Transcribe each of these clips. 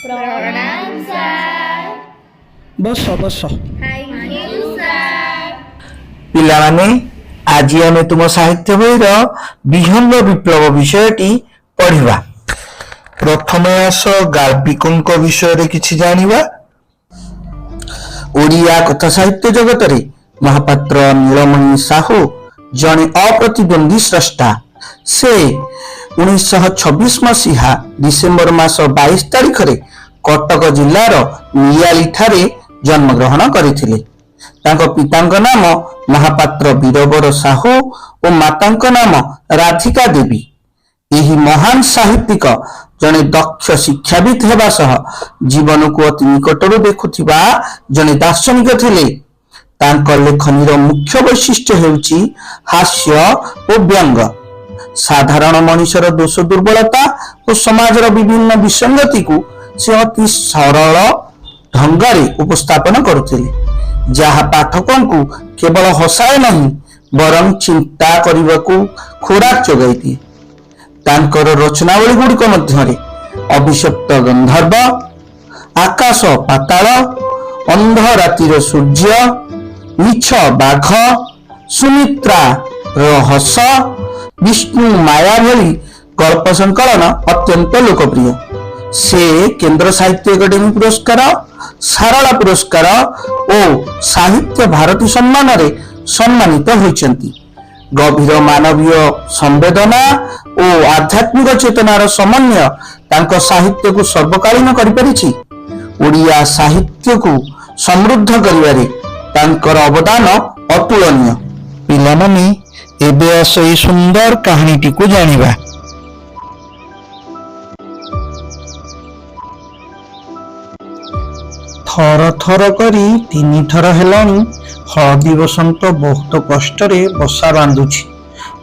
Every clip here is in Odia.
ପ୍ରଣାମ sir. Bus bus. Thank you sir. ପିଲାମାନେ, ଆଜି ଆମେ ତୁମ ସାହିତ୍ୟ ବହିର ବିହଙ୍ଗ ବିପ୍ଳବ ବିଷୟଟି ପଢିବା। ପ୍ରଥମେ ଆସ ଗାଳ୍ପିକଙ୍କ ବିଷୟରେ କିଛି ଜାଣିବା। ଓଡ଼ିଆ କଥା ସାହିତ୍ୟ ଜଗତରେ ମହାପାତ୍ର ନୀଳମଣି ସାହୁ ଜଣେ ଅପ୍ରତିଦ୍ୱନ୍ଦ୍ୱୀ ସ୍ରଷ୍ଟା। ସେ 1926 ମସିହା ଡିସେମ୍ବର ମାସ 22 ତାରିଖରେ କଟକ ଜିଲ୍ଲାର ନିଆଳିଠାରେ ଜନ୍ମଗ୍ରହଣ କରିଥିଲେ। ତାଙ୍କ ପିତାଙ୍କ ନାମ ମହାପାତ୍ର ବୀରବର ସାହୁ ଓ ମାତାଙ୍କ ନାମ ରାଧିକା ଦେବୀ। ଏହି ମହାନ ସାହିତ୍ୟିକ ଜଣେ ଦକ୍ଷ ଶିକ୍ଷାବିତ୍ ହେବା ସହ ଜୀବନକୁ ଅତି ନିକଟରୁ ଦେଖୁଥିବା ଜଣେ ଦାର୍ଶନିକ ଥିଲେ। ତାଙ୍କ ଲେଖନୀର ମୁଖ୍ୟ ବୈଶିଷ୍ଟ୍ୟ ହେଉଛି ହାସ୍ୟ ଓ ବ୍ୟଙ୍ଗ। ସାଧାରଣ ମଣିଷର ଦୋଷ ଦୁର୍ବଳତା ଓ ସମାଜର ବିଭିନ୍ନ ବିସଙ୍ଗତିକୁ ସେ ଅତି ସରଳ ଢଙ୍ଗରେ ଉପସ୍ଥାପନ କରୁଥିଲେ, ଯାହା ପାଠକଙ୍କୁ କେବଳ ହସାଏ ନାହିଁ, ବରଂ ଚିନ୍ତା କରିବାକୁ ଖୋରାକ ଯୋଗାଇ ଦିଏ। ତାଙ୍କର ରଚନାବଳୀ ଗୁଡ଼ିକ ମଧ୍ୟରେ ଅଭିଶପ୍ତ ଗନ୍ଧର୍ବ, ଆକାଶ ପାତାଳ, ଅନ୍ଧ ରାତିର ସୂର୍ଯ୍ୟ, ମିଛ ବାଘ, ସୁମିତ୍ରା ହସ, ବିଷ୍ଣୁ ମାୟା ଭଳି ଗଳ୍ପ ସଂକଳନ ଅତ୍ୟନ୍ତ ଲୋକପ୍ରିୟ। ସେ କେନ୍ଦ୍ର ସାହିତ୍ୟ ଏକାଡେମୀ ପୁରସ୍କାର, ସାରଳା ପୁରସ୍କାର ଓ ସାହିତ୍ୟ ଭାରତୀ ସମ୍ମାନରେ ସମ୍ମାନିତ ହୋଇଛନ୍ତି। ଗଭୀର ମାନବୀୟ ସମ୍ବେଦନା ଓ ଆଧ୍ୟାତ୍ମିକ ଚେତନାର ସମନ୍ୱୟ ତାଙ୍କ ସାହିତ୍ୟକୁ ସର୍ବକାଳୀନ କରିପାରିଛି। ଓଡ଼ିଆ ସାହିତ୍ୟକୁ ସମୃଦ୍ଧ କରିବାରେ ତାଙ୍କର ଅବଦାନ ଅତୁଳନୀୟ। ପିଲାମାନେ, ଏବେ ଆସ ଏଇ ସୁନ୍ଦର କାହାଣୀଟିକୁ ଜାଣିବା। ଥର ଥର କରି ତିନିଥର ହେଲାଣି ହଳଦୀ ବସନ୍ତ ବହୁତ କଷ୍ଟରେ ବସା ବାନ୍ଧୁଛି।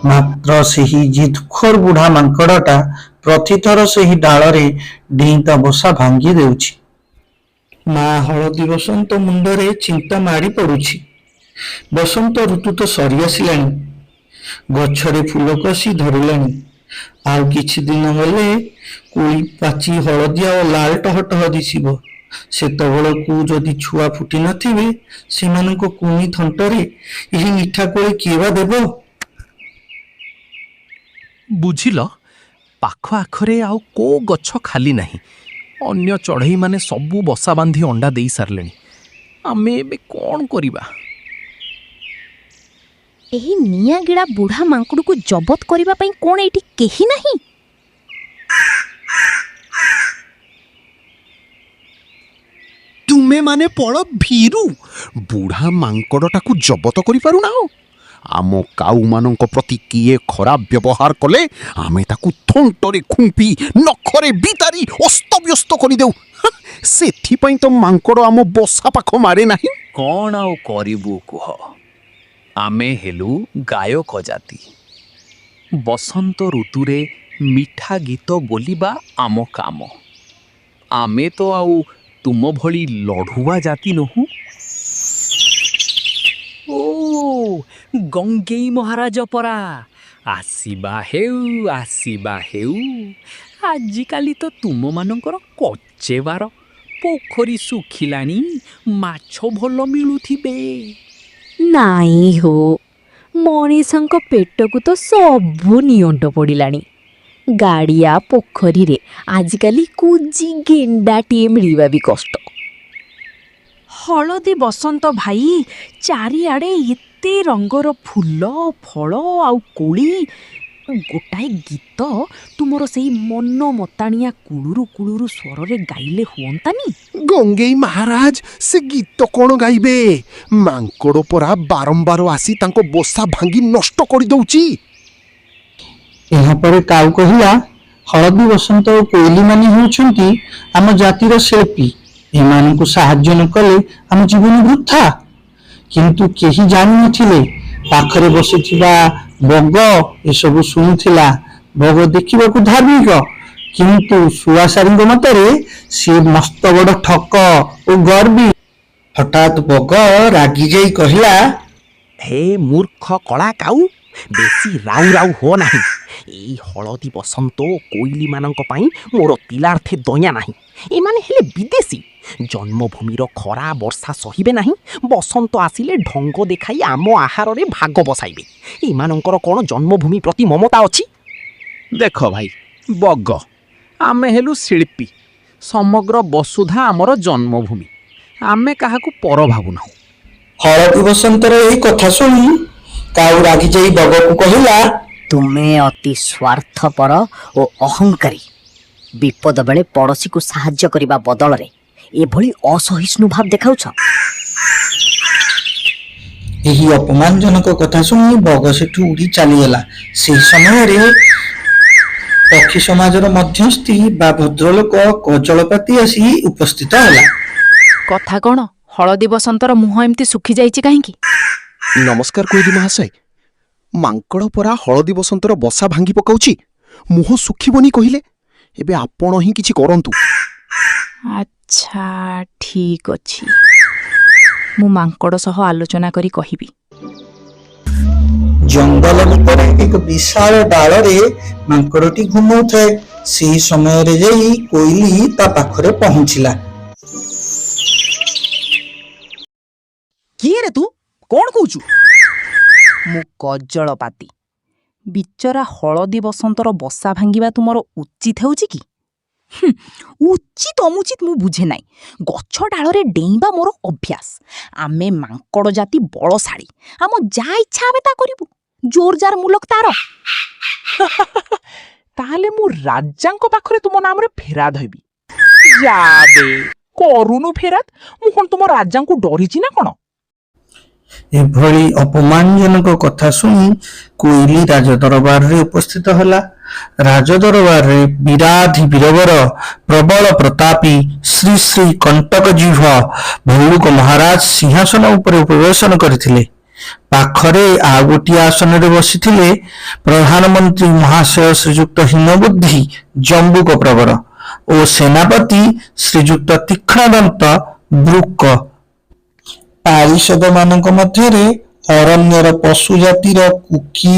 ମାତ୍ର ସେହି ଜିଦଖୋର ବୁଢା ମାଙ୍କଡଟା ପ୍ରତିଥର ସେହି ଡାଳରେ ଡେଇଁ ତା ବସା ଭାଙ୍ଗି ଦେଉଛି। ମା ହଳଦୀ ବସନ୍ତ ମୁଣ୍ଡରେ ଚିନ୍ତା ମାଡ଼ି ପଡୁଛି। ବସନ୍ତ ଋତୁ ତ ସରି ଆସିଲାଣି, ଗଛରେ ଫୁଲ କଷି ଧରିଲାଣି। ଆଉ କିଛି ଦିନ ଗଲେ କୋଳି ପାଚି ହଳଦିଆ ଓ ଲାଲ ଟହ ଟହ ଦିଶିବ। ସେତେବେଳକୁ ଯଦି ଛୁଆ ଫୁଟି ନଥିବେ, ସେମାନଙ୍କ କୁନି ଥଣ୍ଟରେ ଏହି ମିଠା କୋଳି କିଏ ବା ଦେବ? ବୁଝିଲ, ପାଖ ଆଖରେ ଆଉ କୋଉ ଗଛ ଖାଲି ନାହିଁ। ଅନ୍ୟ ଚଢ଼େଇମାନେ ସବୁ ବସା ବାନ୍ଧି ଅଣ୍ଡା ଦେଇ ସାରିଲେଣି। ଆମେ ଏବେ କ'ଣ କରିବା? ଏହି ନିଆଁଗିଳା ବୁଢ଼ା ମାଙ୍କଡ଼କୁ ଜବତ କରିବା ପାଇଁ କ'ଣ ଏଇଠି କେହି ନାହିଁ? ତୁମେମାନେ ପଳ ଭୀରୁ, ବୁଢ଼ା ମାଙ୍କଡ଼ଟାକୁ ଜବତ କରିପାରୁନାହ। ଆମ କାଉମାନଙ୍କ ପ୍ରତି କିଏ ଖରାପ ବ୍ୟବହାର କଲେ ଆମେ ତାକୁ ଥଣ୍ଟରେ ଖୁମ୍ପି, ନଖରେ ବିତାରି ଅସ୍ତବ୍ୟସ୍ତ କରିଦେଉ। ହାଁ, ସେଥିପାଇଁ ତ ମାଙ୍କଡ଼ ଆମ ବସା ପାଖ ମାରେ ନାହିଁ। କ'ଣ ଆଉ କରିବୁ କୁହ? ଆମେ ହେଲୁ ଗାୟକ ଜାତି। ବସନ୍ତ ଋତୁରେ ମିଠା ଗୀତ ବୋଲିବା ଆମ କାମ। ଆମେ ତ ଆଉ ତୁମ ଭଳି ଲଢ଼ୁଆ ଜାତି ନୋହୁଁ। ଓ ଗଙ୍ଗେଇ ମହାରାଜ ପରା! ଆସିବା ହେଉ, ଆସିବା ହେଉ। ଆଜିକାଲି ତ ତୁମମାନଙ୍କର କଚେବାର, ପୋଖରୀ ଶୁଖିଲାଣି, ମାଛ ଭଲ ମିଳୁଥିବେ। ନାଇଁ ହୋ, ମଣିଷଙ୍କ ପେଟକୁ ତ ସବୁ ନିଅଣ୍ଟ ପଡ଼ିଲାଣି। ଗାଡ଼ିଆ ପୋଖରୀରେ ଆଜିକାଲି କୁଜି ଗେଣ୍ଡାଟିଏ ମିଳିବା ବି କଷ୍ଟ। ହଳଦୀ ବସନ୍ତ ଭାଇ, ଚାରିଆଡ଼େ ଏତେ ରଙ୍ଗର ଫୁଲ, ଫଳ ଆଉ କୋଳି। ଗୋଟାଏ ଗୀତ ତୁମର ସେଇ ମନ ମତାଣିଆ କୁଳୁରୁ କୁଳୁରୁ ସ୍ୱରରେ ଗାଇଲେ ହୁଅନ୍ତାନି? ଗଙ୍ଗେଇ ମହାରାଜ ସେ ଗୀତ କ'ଣ ଗାଇବେ? ମାଙ୍କଡ଼ ପରା ବାରମ୍ବାର ଆସି ତାଙ୍କ ବସା ଭାଙ୍ଗି ନଷ୍ଟ କରିଦଉଛି। ଏହାପରେ କାଉ କହିଲା, ହଳଦୀ ବସନ୍ତ ଓ କୋଇଲିମାନେ ହେଉଛନ୍ତି ଆମ ଜାତିର ଶିଳ୍ପୀ। ଏମାନଙ୍କୁ ସାହାଯ୍ୟ ନ କଲେ ଆମ ଜୀବନ ବୃଥା। କିନ୍ତୁ କେହି ଜାଣିନଥିଲେ, ପାଖରେ ବସିଥିବା ବଗ ଏସବୁ ଶୁଣୁଥିଲା। ବଗ ଦେଖିବାକୁ ଧାର୍ମିକ, କିନ୍ତୁ ଶୁଆଶାରୀଙ୍କ ମତରେ ସିଏ ମସ୍ତ ବଡ ଠକ ଓ ଗର୍ବୀ। ହଠାତ୍ ବଗ ରାଗିଯାଇ କହିଲା, ହେ ମୂର୍ଖ କଳା କାଉ, ବେଶୀ ରାଉ ରାଉ ହୁଅ ନାହିଁ। ଏଇ ହଳଦୀ ବସନ୍ତ ଓ କୋଇଲିମାନଙ୍କ ପାଇଁ ମୋର ତିଲାର୍ଥେ ଦୟା ନାହିଁ। ଏମାନେ ହେଲେ ବିଦେଶୀ, ଜନ୍ମଭୂମିର ଖରା ବର୍ଷା ସହିବେ ନାହିଁ। ବସନ୍ତ ଆସିଲେ ଢଙ୍ଗ ଦେଖାଇ ଆମ ଆହାରରେ ଭାଗ ବସାଇବେ। ଏମାନଙ୍କର କ'ଣ ଜନ୍ମଭୂମି ପ୍ରତି ମମତା ଅଛି? ଦେଖ ଭାଇ ବଗ, ଆମେ ହେଲୁ ଶିଳ୍ପୀ। ସମଗ୍ର ବସୁଧା ଆମର ଜନ୍ମଭୂମି। ଆମେ କାହାକୁ ପର ଭାବୁନାହୁଁ। ହଳଦୀ ବସନ୍ତର ଏହି କଥା ଶୁଣି କାଉ ରାଗିଯାଇ ବଗକୁ କହିଲା, ତୁମେ ଅତି ସ୍ୱାର୍ଥପର ଓ ଅହଙ୍କାରୀ। ବିପଦ ବେଳେ ପଡ଼ୋଶୀକୁ ସାହାଯ୍ୟ କରିବା ବଦଳରେ ଏଭଳି ଅସହିଷ୍ଣୁ ଭାବ ଦେଖାଉଛ। ଏହି ଅପମାନଜନକ କଥା ଶୁଣି ବଗ ସେଠୁ ଉଡ଼ି ଚାଲିଗଲା। ସେହି ସମୟରେ ପକ୍ଷୀ ସମାଜର ମଧ୍ୟସ୍ଥି ବା ଭଦ୍ରଲୋକ କଜଳପାତି ଆସି ଉପସ୍ଥିତ ହେଲା। କଥା କ'ଣ? ହଳଦୀ ବସନ୍ତର ମୁହଁ ଏମିତି ଶୁଖି ଯାଇଛି କାହିଁକି? ନମସ୍କାର କୋଇଲି ମହାଶୟ। ମାଙ୍କଡ଼ ପରା ହଳଦୀ ବସନ୍ତର ବସା ଭାଙ୍ଗି ପକାଉଛି। ମୁହଁ ଶୁଖିବନି କହିଲେ? ଏବେ ଆପଣ ହିଁ କିଛି କରନ୍ତୁ। ଆଚ୍ଛା, ଠିକ୍ ଅଛି, ମୁଁ ମାଙ୍କଡ଼ ସହ ଆଲୋଚନା କରି କହିବି। ଜଙ୍ଗଲ ଭିତରେ ଏକ ବିଶାଳ ଡାଳରେ ମାଙ୍କଡ଼ଟି ଘୁମଉଥାଏ। ସେହି ସମୟରେ ଯାଇ କୋଇଲି ତା ପାଖରେ ପହଞ୍ଚିଲା। କିଏ ରେ ତୁ? କ'ଣ କହୁଛୁ? ମୁଁ କଜଳପାତି। ବିଚରା ହଳଦୀ ବସନ୍ତର ବସା ଭାଙ୍ଗିବା ତୁମର ଉଚିତ ହେଉଛି କି? ହୁଁ, ଉଚିତ ଅନୁଚିତ ମୁଁ ବୁଝେ ନାହିଁ। ଗଛ ଡାଳରେ ଡେଇଁବା ମୋର ଅଭ୍ୟାସ। ଆମେ ମାଙ୍କଡ଼ ଜାତି ବଳଶାଳୀ। ଆମ ଯାହା ଇଚ୍ଛା ଆମେ ତା କରିବୁ। ଜୋର ଯାର ମୂଲକ ତାର। ତାହେଲେ ମୁଁ ରାଜାଙ୍କ ପାଖରେ ତୁମ ନାମରେ ଫେରାଦ ହେବି। ଯା ବେ, କରୁନୁ ଫେରାଦ। ମୁଁ କ'ଣ ତୁମ ରାଜାଙ୍କୁ ଡରିଛି ନା କ'ଣ? ଏଭଳି ଅପମାନଜନକ କଥା ଶୁଣି କୋଇଲି ରାଜଦରବାରରେ ଉପସ୍ଥିତ ହେଲା। ରାଜଦରବାରରେ ବୀରାଧି ବୀରବର ପ୍ରବଳ ପ୍ରତାପୀ ଶ୍ରୀ ଶ୍ରୀ କଣ୍ଟକ ଜିହ୍ବ ଭଲ୍ଲୁକ ମହାରାଜ ସିଂହାସନ ଉପରେ ଉପବେଶନ କରିଥିଲେ। ପାଖରେ ଆଉ ଗୋଟିଏ ଆସନରେ ବସିଥିଲେ ପ୍ରଧାନମନ୍ତ୍ରୀ ମହାଶୟ ଶ୍ରୀଯୁକ୍ତ ହୀନବୁଦ୍ଧି ଜମ୍ବୁକ ପ୍ରବର ଓ ସେନାପତି ଶ୍ରୀଯୁକ୍ତ ତୀକ୍ଷ୍ଣଦନ୍ତ ବୃକ। ପାରିଷଦମାନଙ୍କ ମଧ୍ୟରେ ଅରଣ୍ୟର ପଶୁ ଜାତିର କୁକି,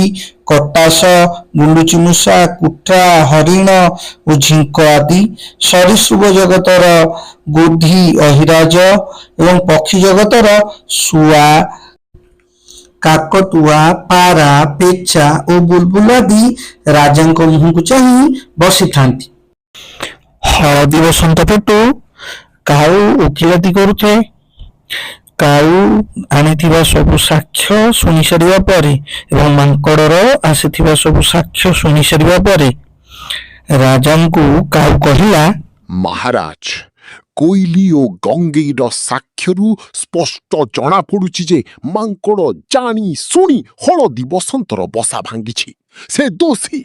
କଟାସ, ଗୁଣ୍ଡୁଚି ମୂଷା, କୁଠା, ହରିଣ ଓ ଝିଙ୍କ ଆଦି, ସରୀସୃପ ଜଗତର ଗୋଧି, ଅହିରାଜ ଏବଂ ପକ୍ଷୀ ଜଗତର ଶୁଆ, କାକଟୁଆ, ପାରା, ପେଚା ଓ ବୁଲବୁଲ ଆଦି ରାଜାଙ୍କ ମୁହଁକୁ ଚାହିଁ ବସିଥାନ୍ତି। ହଳଦୀ ବସନ୍ତ ପଟୁ କାଉ ଓକିଲାତି କରୁଥାଏ। କାଉ ଆଣିଥିବା ସବୁ ସାକ୍ଷ୍ୟ ଶୁଣି ସାରିବା ପରେ ଏବଂ ମାଙ୍କଡ଼ର ଆସିଥିବା ସବୁ ସାକ୍ଷ୍ୟ ଶୁଣି ସାରିବା ପରେ ରାଜାଙ୍କୁ କାଉ କହିଲା, ମହାରାଜ, କୋଇଲି ଓ ଗଙ୍ଗେଇର ସାକ୍ଷ୍ୟରୁ ସ୍ପଷ୍ଟ ଜଣାପଡ଼ୁଛି ଯେ ମାଙ୍କଡ଼ ଜାଣି ଶୁଣି ହଳଦୀ ବସନ୍ତର ବସା ଭାଙ୍ଗିଛି। ସେ ଦୋଷୀ।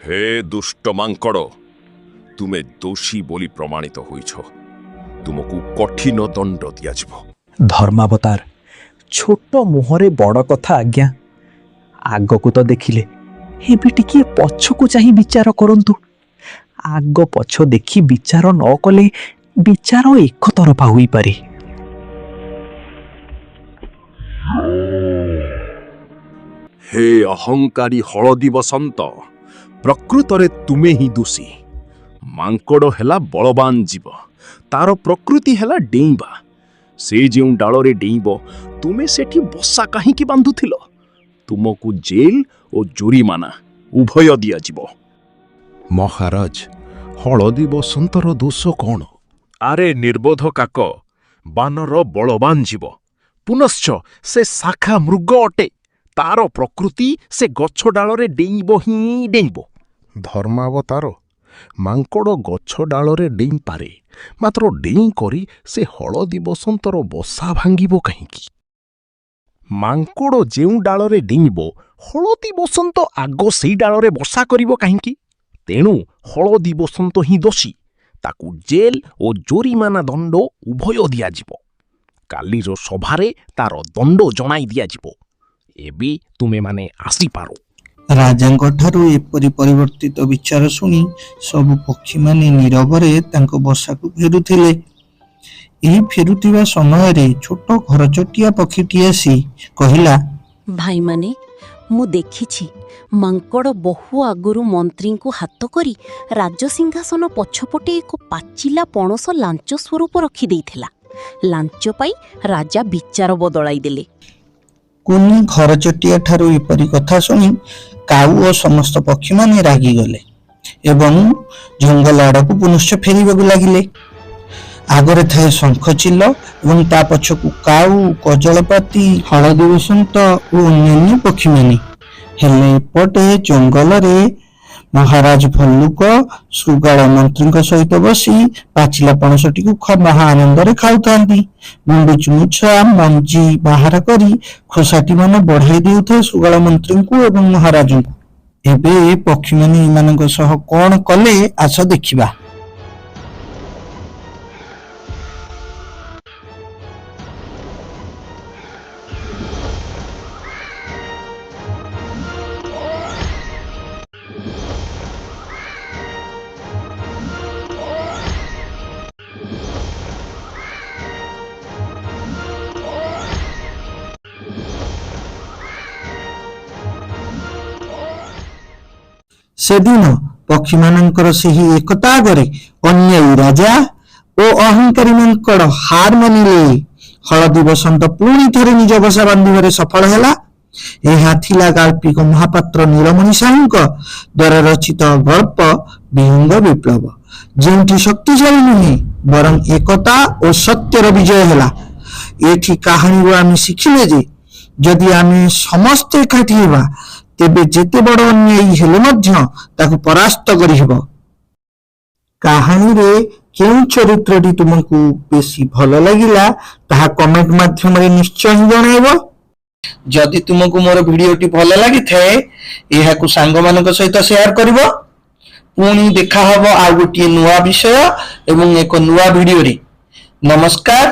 ହେ ଦୁଷ୍ଟ ମାଙ୍କଡ଼, ତୁମେ ଦୋଷୀ ବୋଲି ପ୍ରମାଣିତ ହୋଇଛ। ତୁମକୁ କଠିନ ଦଣ୍ଡ ଦିଆଯିବ। ଧର୍ମାବତାର, ଛୋଟ ମୁହଁରେ ବଡ଼ କଥା ଆଜ୍ଞା। ଆଗକୁ ତ ଦେଖିଲେ, ଏବେ ଟିକିଏ ପଛକୁ ଚାହିଁ ବିଚାର କରନ୍ତୁ। ଆଗ ପଛ ଦେଖି ବିଚାର ନ କଲେ ବିଚାର ଏକତରଫା ହୋଇପାରେ। ହେ ଅହଙ୍କାରୀ ହଳଦୀ ବସନ୍ତ, ପ୍ରକୃତରେ ତୁମେ ହିଁ ଦୋଷୀ। ମାଙ୍କଡ଼ ହେଲା ବଳବାନ ଜୀବ। ତାର ପ୍ରକୃତି ହେଲା ଡେଇଁବା। ସେ ଯେଉଁ ଡାଳରେ ଡେଇଁବ, ତୁମେ ସେଠି ବସା କାହିଁକି ବାନ୍ଧୁଥିଲ? ତୁମକୁ ଜେଲ ଓ ଜୋରିମାନା ଉଭୟ ଦିଆଯିବ। ମହାରାଜ, ହଳଦୀ ବସନ୍ତର ଦୋଷ କ'ଣ? ଆରେ ନିର୍ବୋଧ କାକ, ବାନର ବଳବାନ ଜୀବ, ପୁନଶ୍ଚ ସେ ଶାଖା ମୃଗ ଅଟେ। ତାର ପ୍ରକୃତି ସେ ଗଛ ଡାଳରେ ଡେଇଁବ ହିଁ ଡେଇଁବ। ଧର୍ମାବତାର, ମାଙ୍କଡ଼ ଗଛ ଡାଳରେ ଡେଇଁପାରେ, ମାତ୍ର ଡେଇଁ କରି ସେ ହଳଦୀ ବସନ୍ତର ବସା ଭାଙ୍ଗିବ କାହିଁକି? ମାଙ୍କଡ଼ ଯେଉଁ ଡାଳରେ ଡେଇଁବ, ହଳଦୀ ବସନ୍ତ ଆଗ ସେଇ ଡାଳରେ ବସା କରିବ କାହିଁକି? ତେଣୁ ହଳଦୀ ବସନ୍ତ ହିଁ ଦୋଷୀ। ତାକୁ ଜେଲ ଓ ଜୋରିମାନା ଦଣ୍ଡ ଉଭୟ ଦିଆଯିବ। କାଲିର ସଭାରେ ତାର ଦଣ୍ଡ ଜଣାଇ ଦିଆଯିବ। ଏବେ ତୁମେମାନେ ଆସିପାର। ରାଜାଙ୍କ ଠାରୁ ଏପରି ପରିବର୍ତ୍ତିତ ବିଚାର ଶୁଣି ସବୁ ପକ୍ଷୀମାନେ ନୀରବରେ ତାଙ୍କ ବସାକୁ ଫେରୁଥିଲେ। ଏହି ଫେରୁଥିବା ସମୟରେ ଛୋଟ ଘରଚଟିଆ ପକ୍ଷୀଟି ଆସି କହିଲା, ଭାଇମାନେ, ମୁଁ ଦେଖିଛି ମାଙ୍କଡ଼ ବହୁ ଆଗରୁ ମନ୍ତ୍ରୀଙ୍କୁ ହାତ କରି ରାଜସିଂହାସନ ପଛପଟେ ଏକ ପାଚିଲା ପଣସ ଲାଞ୍ଚ ସ୍ୱରୂପ ରଖିଦେଇଥିଲା। ଲାଞ୍ଚ ପାଇ ରାଜା ବିଚାର ବଦଳାଇ ଦେଲେ। କୁନି ଘରଚଟିଆ ଠାରୁ ଏପରି କଥା ଶୁଣି କାଉ ଓ ସମସ୍ତ ପକ୍ଷୀମାନେ ରାଗିଗଲେ ଏବଂ ଜଙ୍ଗଲ ଆଡ଼କୁ ପୁନଶ୍ଚ ଫେରିବାକୁ ଲାଗିଲେ। ଆଗରେ ଥାଏ ଶଙ୍ଖଚିଲ ଏବଂ ତା ପଛକୁ କାଉ, କଜଳପାତି, ହଳଦୀ ବସନ୍ତ ଓ ଅନ୍ୟାନ୍ୟ ପକ୍ଷୀମାନେ। ହେଲେ ଏପଟେ ଜଙ୍ଗଲରେ ମହାରାଜ ଭଲ୍ଲୁକ ଶୃଗାଳ ମନ୍ତ୍ରୀଙ୍କ ସହିତ ବସି ପାଚିଲା ପଣସଟିକୁ ମହା ଆନନ୍ଦରେ ଖାଉଥାନ୍ତି। ଗୁଣ୍ଡୁଚି ମୂଷା ମଞ୍ଜି ବାହାର କରି ଖୋସାଟି ମାନ ବଢାଇ ଦେଉଥାଏ ଶୃଗାଳ ମନ୍ତ୍ରୀଙ୍କୁ ଏବଂ ମହାରାଜଙ୍କୁ। ଏବେ ପକ୍ଷୀମାନେ ଏମାନଙ୍କ ସହ କଣ କଲେ, ଆସ ଦେଖିବା। ସେଦିନ ପକ୍ଷୀମାନଙ୍କର ସେହି ଏକତା ଆଗରେ ଅନ୍ୟାୟୀ ରାଜା ଓ ଅହଙ୍କାରୀ ମାଙ୍କଡ଼ ହାର ମାନିଲେ। ହଳଦୀ ବସନ୍ତ ପୁଣି ଥରେ ନିଜ ବସା ବାନ୍ଧିବାରେ ସଫଳ ହେଲା। ଏହା ଥିଲା ଗାଳ୍ପିକ ମହାପାତ୍ର ନୀଳମଣି ସାହୁଙ୍କ ଦ୍ୱାରା ରଚିତ ଗଳ୍ପ ବିହଙ୍ଗ ବିପ୍ଳବ, ଯେଉଁଠି ଶକ୍ତିଶାଳୀ ନୁହେଁ ବରଂ ଏକତା ଓ ସତ୍ୟର ବିଜୟ ହେଲା। ଏଠି କାହାଣୀରୁ ଆମେ ଶିଖିଲେ ଯେ ଯଦି ଆମେ ସମସ୍ତେ ଏକାଠି ହେବା, ତେବେ ଯେତେ ବଡ଼ ଅନ୍ୟାୟୀ ହେଲେ ମଧ୍ୟ ତାକୁ ପରାସ୍ତ କରିହେବ। କାହାଣୀରେ କେଉଁ ଚରିତ୍ରଟି ତୁମକୁ ବେଶୀ ଭଲ ଲାଗିଲା, ତାହା କମେଣ୍ଟ ମାଧ୍ୟମରେ ନିଶ୍ଚୟ ହିଁ ଜଣାଇବ। ଯଦି ତୁମକୁ ମୋର ଭିଡିଓଟି ଭଲ ଲାଗିଥାଏ, ଏହାକୁ ସାଙ୍ଗମାନଙ୍କ ସହିତ ସେୟାର କରିବ। ପୁଣି ଦେଖା ହବ ଆଉ ଗୋଟିଏ ନୂଆ ବିଷୟ ଏବଂ ଏକ ନୂଆ ଭିଡିଓରେ। ନମସ୍କାର,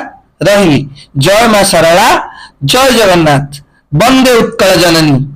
ରହିଲି। ଜୟ ମା ଶାରଳା, ଜୟ ଜଗନ୍ନାଥ, ବନ୍ଦେ ଉତ୍କଳ ଜନନୀ।